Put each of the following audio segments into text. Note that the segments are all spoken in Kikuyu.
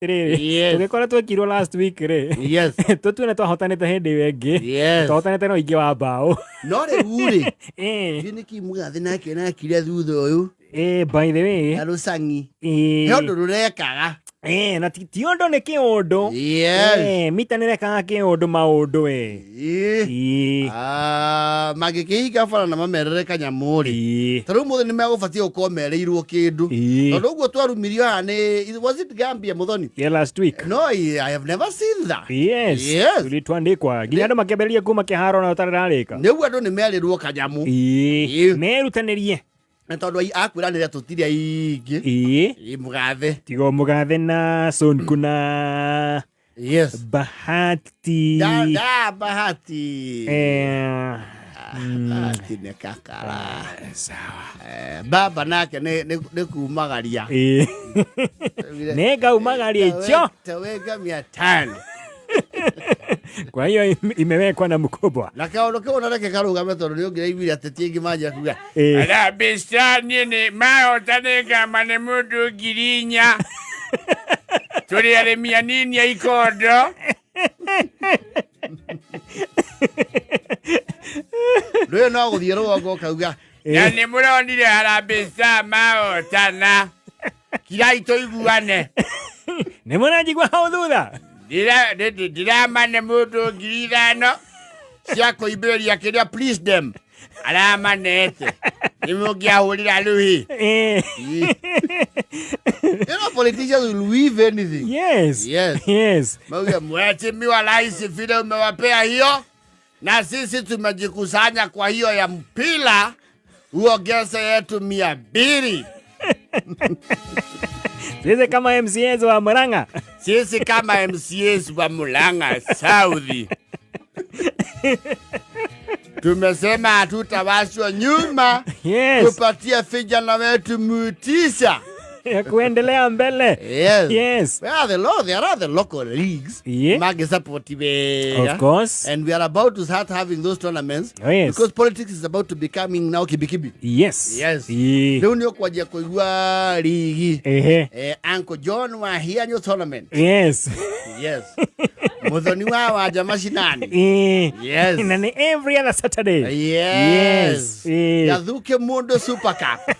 Rĩrĩ, tũgĩkora twekirwo last week rĩ, tũtue nĩ twahotanĩte hĩndĩ ĩyo ĩngĩ, twahotanĩte na ũingĩ wa mbaũ. No rĩu rĩ, nĩ kĩ mũgathĩ nake nakire thutha ũyũ? By the way, na rũcang'i he ũndũ rũrekaga. Na ti ũndũ, nĩ kĩũndũ. Mita nĩ rekaga kĩũndũ maũndũ we. Ah, mangĩkĩhinga bara na mamerere kanyamũ rĩ, ta rĩu mũthĩ nĩ megũbatiĩ gũkorwo merĩirwo kĩndũ, tondũ ũguo twarumirio haha nĩ, was it Gambia, Mũthoni? Yeah, last week. No, I have never seen that. Tulitwandikwa nginya andũ makĩambĩrĩria kuma kĩharo na ũtarĩ rarĩka. Nĩguo andũ nĩ merĩrwo kanyamũ. Merutanĩrie. Na tondũ akwĩranĩra tũtirĩ aingĩ. Ĩĩ, mũgathe. Tigo mũgathe na Sonko na Bahati. Da Bahati. Bahati nĩ kakara. Sawa. Baba nake nĩ kumagaria. Nĩ ngaumagaria icho. Taweka 500. Kwa hiyo imewekwa na mkubwa. Na kaũndũ kau na reke karũgame, tondũ nĩ ũngĩraiguire ateti aingĩ manjia kuga Harambee Star, niĩ nĩ mahota nĩ ngama nĩ mũndũ 4,000. Tũrĩ arĩmi anini a ikondo. Ndũyũ no gũthiĩ rũgongo ũkauga. Na nĩ mũronire Harambee Star mahotana. Kirai tũiguane. Nĩ mũranjigua hau thutha? Ndiramane mũndũ 5,000 cia kũimbĩrĩria kĩrĩa, please them aramanete nĩ mũngĩahũrĩra rũhĩ. You know politicians will weave anything. Mauga, Mheshimiwa Rais, vile umewapea hiyo na sisi tumejikusanya kwa hiyo ya mpira, uongeze yetu 200. Sisi kama MCAs wa Murang'a. Sisi kama MCAs wa Murang'a South tumesema hatutawachwa nyuma kupatia vijana wetu mutisha ya kuendelea mbele. Where are the law? There are the local leagues. Mage support Of course. And we are about to start having those tournaments. Because politics is about to becoming now kibikibi. Rĩu nĩ ũkwanjia kũigua rigi. Uncle John wa Hianyo tournament. Muthoni wa Wanja macinani. Na nĩ every other Saturday. Gathuke Mundu Super Cup.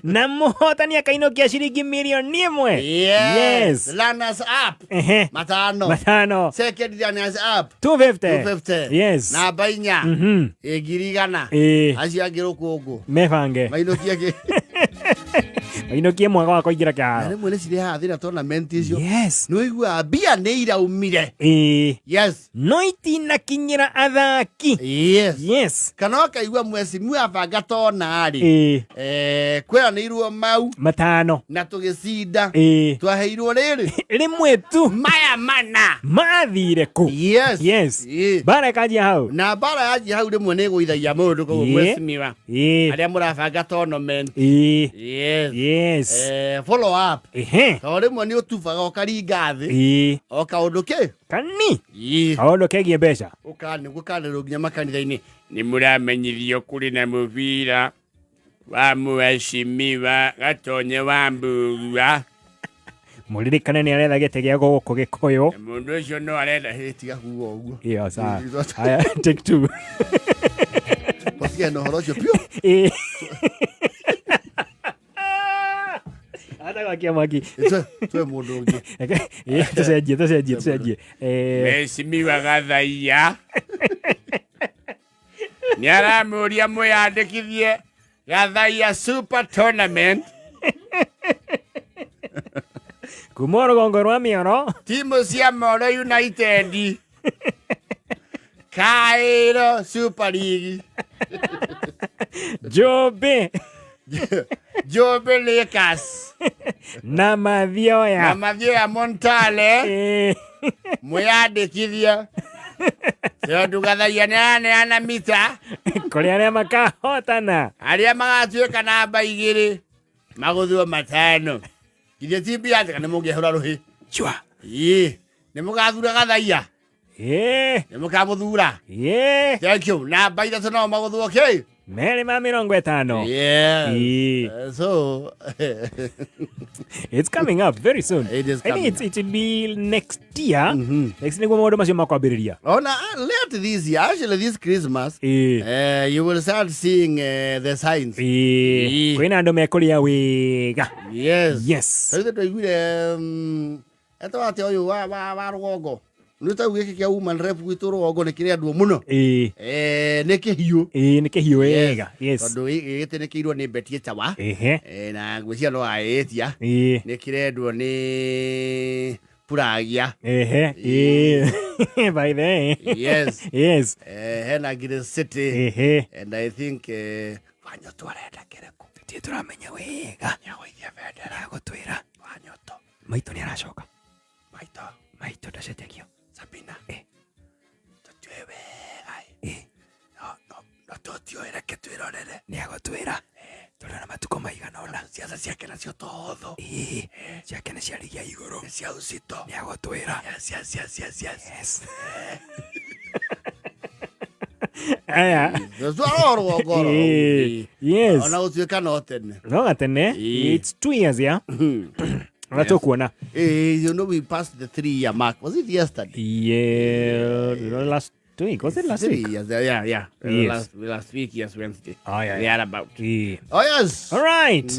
Na mũhotani akainũkia ciringi mirioni 1. Runners up. Matano. Matano. Second runners up. 250. 250. Namba 4. Ĩ 100,000. Acio angĩ rũkũngũ. Mebange. Mainũkie kĩ? Mainũkie mwaka wa kũingĩra Na kĩharo. rĩmwe nĩ cirehaga thĩna tournament icio. Nĩ ũiguaga mbia nĩ iraumire. No itinakinyĩra athaki. Kana ũkaigua mwecimiwa abanga tona rĩ. Kweranĩirwo mau Matano. Na tũgĩcinda. Twaheirwo rĩrĩ. Rĩmwe tu. Maya mana. Mathire kũ? Bara ĩkanjia hau. Na mbara yanjia hau rĩmwe nĩ ĩgũithagia mũndũ, koguo mwecimiwa arĩa mũrabanga tournament. Follow up. Tondũ rĩmwe nĩ ũtubaga ũkaringa thĩ. O kaũndũ kĩ? Kani. Kaũndũ kegiĩ mbeca. Ũkanĩguo kanĩrwo nginya makanitha-inĩ. Nĩ mũramenyithio kũrĩ na mũbira wa mweshimiwa Gatonye wa Mbugua. Mũririkane nĩ aretha gĩtĩ gĩa gũkũ Gĩkũyũ. Na mũndũ ũcio no arenda Hĩ, tiga kuga ũguo. Iyo sawa. Haya, take two. Tũtigane na ũhoro ũcio piũ. Hata gwakia mwaki. Twe mũndũ ũngĩ. Tũcenjie, tũcenjie, tũcenjie. Mheshimiwa Gathaiya nĩ aramũria mwĩyandĩkithie Gathaiya Super Tournament. Kuma rũgongo rwa Mĩoro. Timu cia Moro United, Kairo Super League, Njũmbĩ. Njũmbĩ Lakers na Mathioya. Na Mathioya Montale. Mwĩyandĩkithie tondũ Gathaiya nĩ araneana mita kũrĩ arĩa makahotana. Arĩa magatuĩka namba 2 magũthwo matano. Githĩ ti mbia njega? Nĩ mũngĩhũra rũhĩ. Chua. Ĩĩ, nĩ mũgathura Gathaiya? Ĩĩ. Nĩ mũkamũthura? Ĩĩ. Thank you. Namba 3 nao magũthwo kĩ? Merĩ ma 50. Yes. Ĩĩ. So It's coming up very soon. It is I think coming. it will be next year. Next nĩguo maũndũ macio makwambĩrĩria. Ona late this year, actually this Christmas, Ĩĩ. You will start seeing the signs. Ĩĩ. Ĩĩ. Kwĩna andũ mekũrĩa wega. Yes. Yes. Rĩu twaiguire etwa atĩa ũyũ wa rũgongo, nĩ tau gĩkĩ kĩa woman rep gwitũ rũgongo nĩ kĩrĩa mũno. Ĩĩ. Nĩ kĩhiũ. Ĩĩ, nĩ kĩhiũ wega. Yes. Tondũ gĩtĩnĩkĩirwo nĩ Betty Chawa. Ehe. Na ngwĩciria no aĩtia. Ĩĩ. Nĩ kĩrendwo nĩ Puragia. Ehe. Ĩĩ. By the way. Yes. Yes. Hena Ngiri City. Ehe. And I think Wanyoto arenda kĩrĩkũ? Tũtirĩ tũramenya wega. Nĩagũithia bendera. Nĩagũtwĩra. Wanyoto. Maitũ nĩ aracoka. Maitũ. Maitũ ndacenjagio. Sabina. Tũtiũĩ wega. Ĩ. No tũtiũĩ, reke twĩrorere. Nĩagũtwĩra. Tũrĩ na matukũ maigana ũna. Ciaca ciake nacio totho. Ĩĩ. Ciake nĩ cia rigi ya igũrũ. Nĩ cia ũcito. Nĩagũtwĩra. Yes, yes, yes, yes, yes. Yes. Aya. Twara rũgongo ro. Ĩĩ. Yes. Ona gũtuĩka no tene. No gatene. Ĩĩ. It's 2 years, yeah. Ona tũkuona. You know we passed the 3 year mark. Was it yesterday? Yeah, last week. Was it last Three week? years. Yeah. Yes. Last week, yes, Wednesday. Oh, yeah. Thereabout. Yeah. Oh, yes. All right.